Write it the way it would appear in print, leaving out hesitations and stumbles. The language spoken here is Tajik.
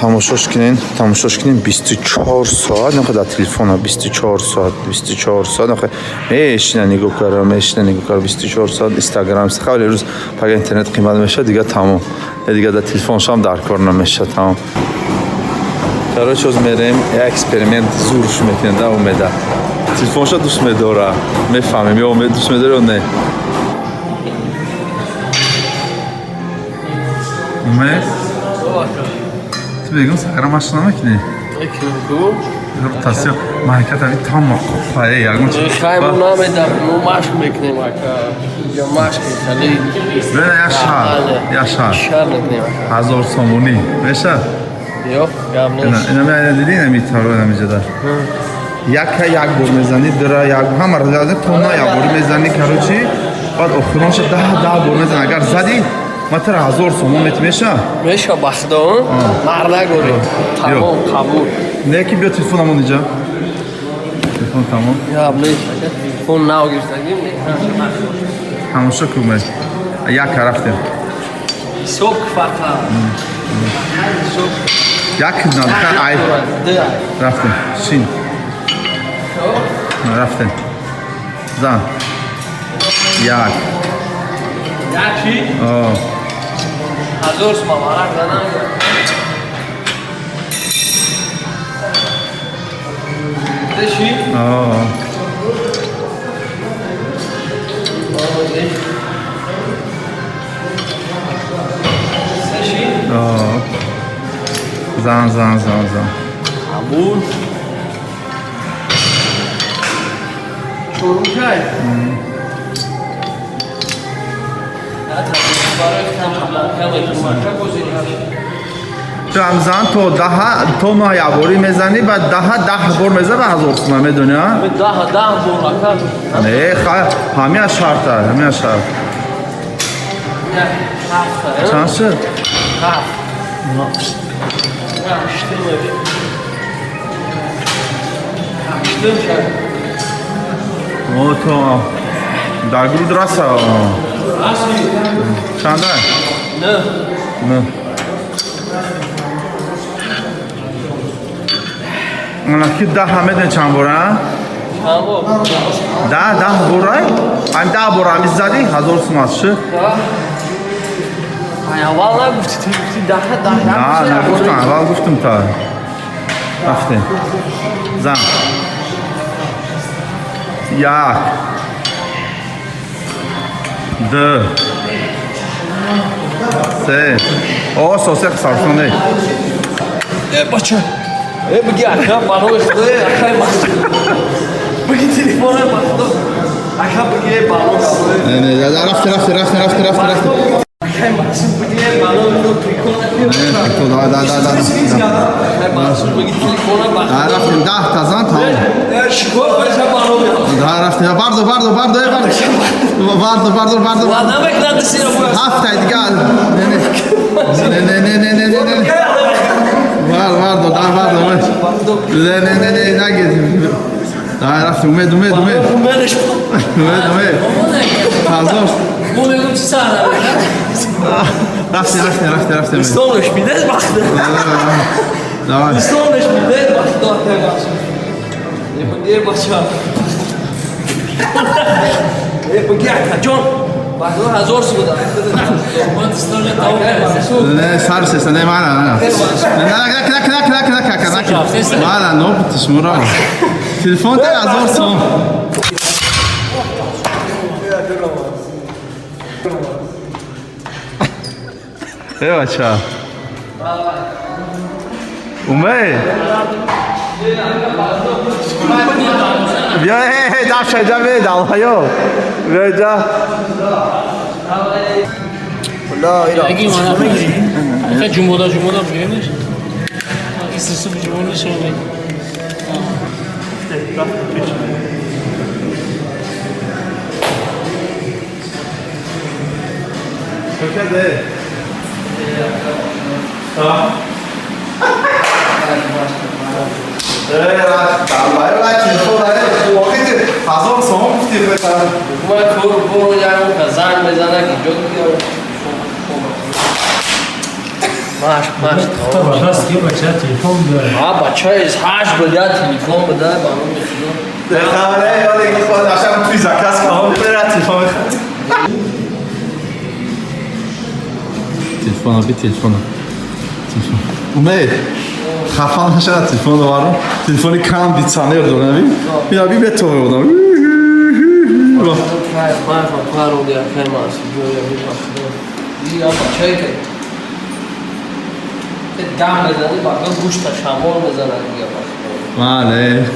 Тамошош кунен, тамошош кунен, 24 соат нахо дар телефона, 24 соат, 24 соат нахо мешина нигоҳ кара, мешина нигоҳ кара, 24 соат Инстаграм. Хеле рӯз пага интернет қимат мешавад, дига тамом, дига дар телефоншам дар кор намешавад, тамом. Короче, оз мерем, як эксперимент зурш мекунем да. Умеда телефонша дӯст медора, мефаҳмем, ё Умед дӯст медора, ё не. Умед, ту бегум сагара машқ намекунӣ? Тасиё маҳакат ами там қопае ягон. Хай, мо намедам, мо машқ мекунем, ака. Инҷа машқ хеле. Бена, як шаҳр, як шаҳр. Шаҳр мекунем, ака. 1000 сомонӣ мешавад? Ё, гап нест. Инами айна дидӣ, инами таро, инамиҷода яка як бор мезанӣ, дра як, ҳама тона як бор мезанӣ. Короче, баъд охиронша 10-10 бор мезанӣ. Агар задӣ, ма тара 1000 сомон мет, меша? Меша, ба худо, мардагори. Тамом, қабул. Не ки, биё, телефонамон иҷа, телефон тамом. Гап нест, ака. Телефон нав гирифтагим. Тамошо кун, яка рафтем. Ҳисоб фақат. Ҳисоб. Як на ай. Ду. Рафтем, шин, рафтем, зан, як. Як чи? О. 1000 сомон варақ занам. Ду ши? О. Се ши? О. Зан, зан, зан, зан. Қабул. Чорум кай? Барои кам кам кам. Ту ҳам зан, то даҳа, то ма якборӣ мезанӣ, баъд даҳа 10 бор мезанӣ ба 1000 сомон, медонӣ, а? 10-10 бор, ака. Не, ҳамия шарта, ҳамия шарт. Ҳафта. Чанд шуд? Ҳафт. Ҳаштум. Ҳаштум шад. О, то дар груд раса. Асли. Чанда? Не. Не. Ана ки даҳа медони чанд бора? Чанд бор? 10-10 борай, ҳами 10 бор ҳами задӣ, 1000 сум аст, шуд. Ай, аввал нагуфтӣ, ту гуфтӣ 10-10. На, нагуфтам, аввал гуфтам та. Рафтем, зан, як, ду, се, о, сосе сарсоне. Э, бача. Э, биги, ака, барои худо, акай Мақсуд. Биги телефоне, ба худо. Ака, биги, барои худо. Не, не, рафте, рафте, рафте, рафте, рафте, рафте. Акай Мақсуд, биги, барои худо, прикол накун. Да, да, да, да. Акай Мақсуд, биги телефоне, ба Да, рафтем, 10 та зан, тамом. Э, шикор баша барои. Да, рафтем, бардор, бардор, бардор, бардор, бардор, бардор, бардор. Ва намекунад дисира бо. Ҳафта дига, не, не, не, не, не, не, не, не, вар, вардор, да, вардор. Не, не, не, не, нагир. Да, рафтем, умед, умед, умед. Умедаш. Умед, умед, 1000. Мо мегум чи сар Рафтем, рафтем, рафтем, рафтем. Столаш мидед, бахта. Давай. Столаш мидед, бахта, акай Мақсуд. Э, биги, бача. Э, биги, ака ҷон. Бахта, 1000 сум да. Не, сар сеса, не, мана, мана. Не, нак, нак, нак, нак, нак, ака, нак. Мана, нобутиш мура. Телефон та 1000 сум. Э, бача. Умед. Бیا, ҳе, ҳе, дафша иҷа, бе, далҳаё. Бیا иҷа. Аги мана ака ҷумода ҷумода бигиренеш. Истису ҷумода шумо. Шокаде. Э, далҳаё, ла телефон дare. Воқеи 1000 сом гуфти бетар. Ман кор боро ягон ка занг мезанад, ки ҷо дига. Маш, маш. Даст ки бача телефон дора. А бача из ҳаш буд, я телефон буда, ба номи Худо. Хабаре, ёде ки худ ашам туи заказ кардам, бера телефон мехарам. Телефона би телефона. Телефон. Умед. Хафа нашава, телефон дорам. Телефони кондитсионер дорам, би. Бина би бето меодам. Кайф, кайф, паро я каймас, ҷоя би ба Худо. Я бачае ки дам мезани, баъдан гӯшта шамол мезанад дига, ба Худо. Бале.